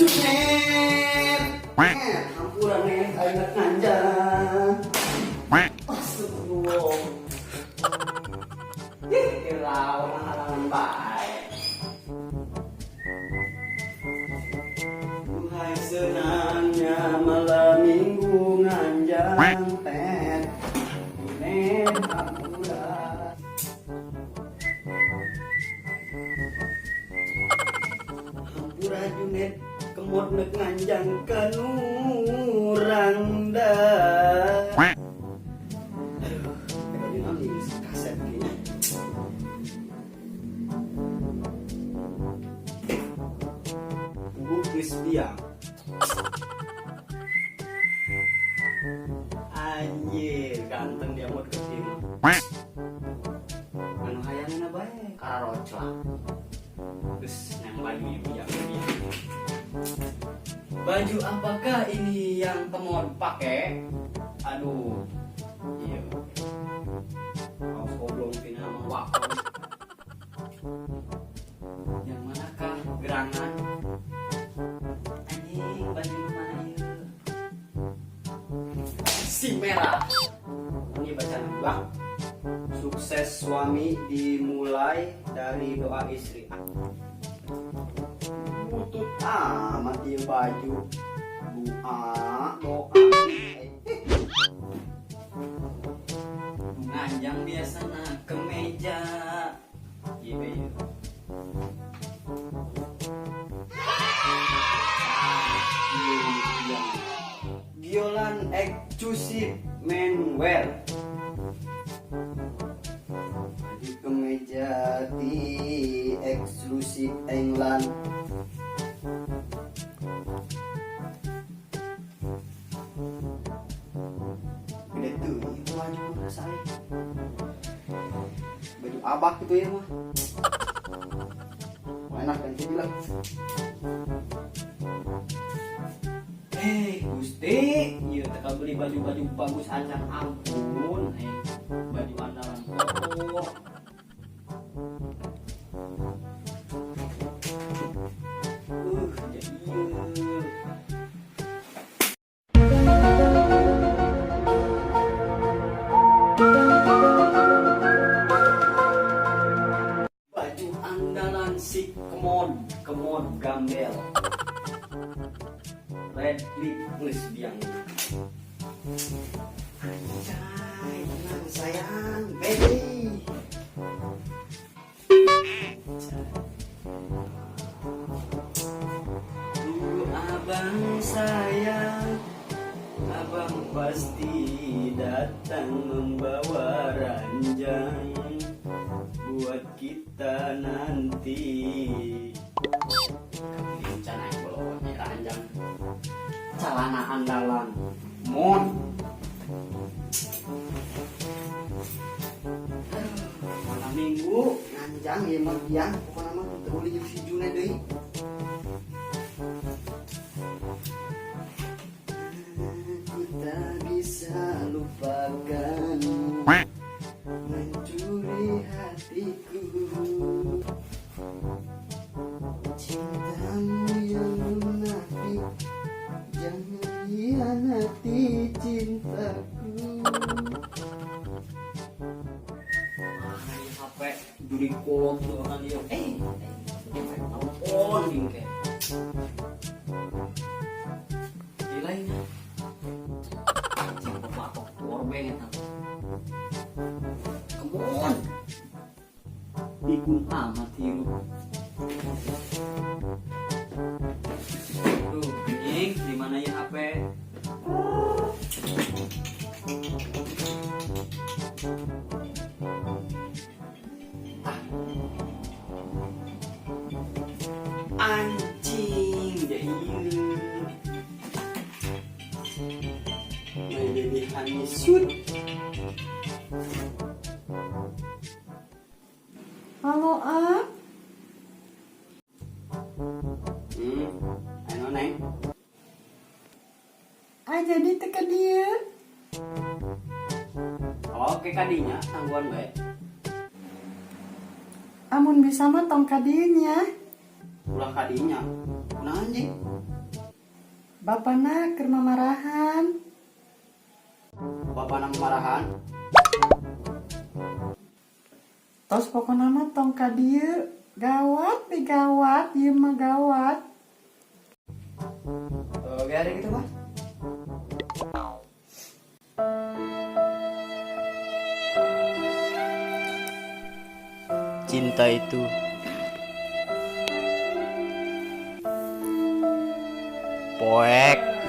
Junet. Net, hampura net, aing rek nganjang. Astagfirullah. Ih, lawan halangan bae. Duhai senangnya malam minggu nganjang tet. Junet, hampura. Hampura Junet, kemot nek nganjang kanurangda. Aduh, baju naon di kaset kayaknya. Puguh geus biang. Anjir, ganteng dia mau kecil. Anu hayangna bae kararoclak. Terus nang baju ieu biang biang. Baju apakah ini yang kemod pakai? Aduh, iya. Kaos oblong tina mah wakon. Yang manakah gerangan? Anjing, baju mana ieu? Si merah. Ini bacaan gua. Sukses suami dimulai dari doa istri. Butut amat ieu baju. Doa, doa. Nganjang biasana kemeja. Iya, iya. Giolan eksklusif menswear. Baju kemeja di eksklusif England. Gede tuh, ini baju saya. Baju abah gitu ya mah. Enak ganti bilang. Eh, Gusti, ieu teh beli baju-baju bagus acan ampun. Baju andalan kotor. Jadi ieu. Baju andalan si kemod, kemod gambel. Red lip geus biang. Anjay, tenang sayang, baby. Tunggu abang sayang, abang pasti datang membawa ranjang buat kita nanti. Rencana bolonnya ranjang, celana andalan, mon. Malam minggu nganjang ya mah biang, pokoknya mah teu meuli jeung si Juna deui. Aku tak bisa lupakan mencuri hatiku. Cintamu yang munafik, jangan hianati cintaku. Mana ini HP juri kolot tuh kan dia. Telepon bingke. Nilainya. Siapa patok powerbank eta. Come on. Pikun amat hirup. Tuh, anjing, di mana ya HP? Ah. Anjing, jadi My baby honey shoot. Halo, A. Ayo neng. Ah, jadi teka dia. Oke kadinya, tangguhan bae. Amun bisa mah tong kadinya. Ulah Ulah kadinya. Kunaon, Ji? Bapana keur mamarahan. Bapana marahan. Tos pokona mah tong ka dieu. Gawat be gawat, ieu mah gawat. Eh, biar gitu, Pak. Cinta itu poek.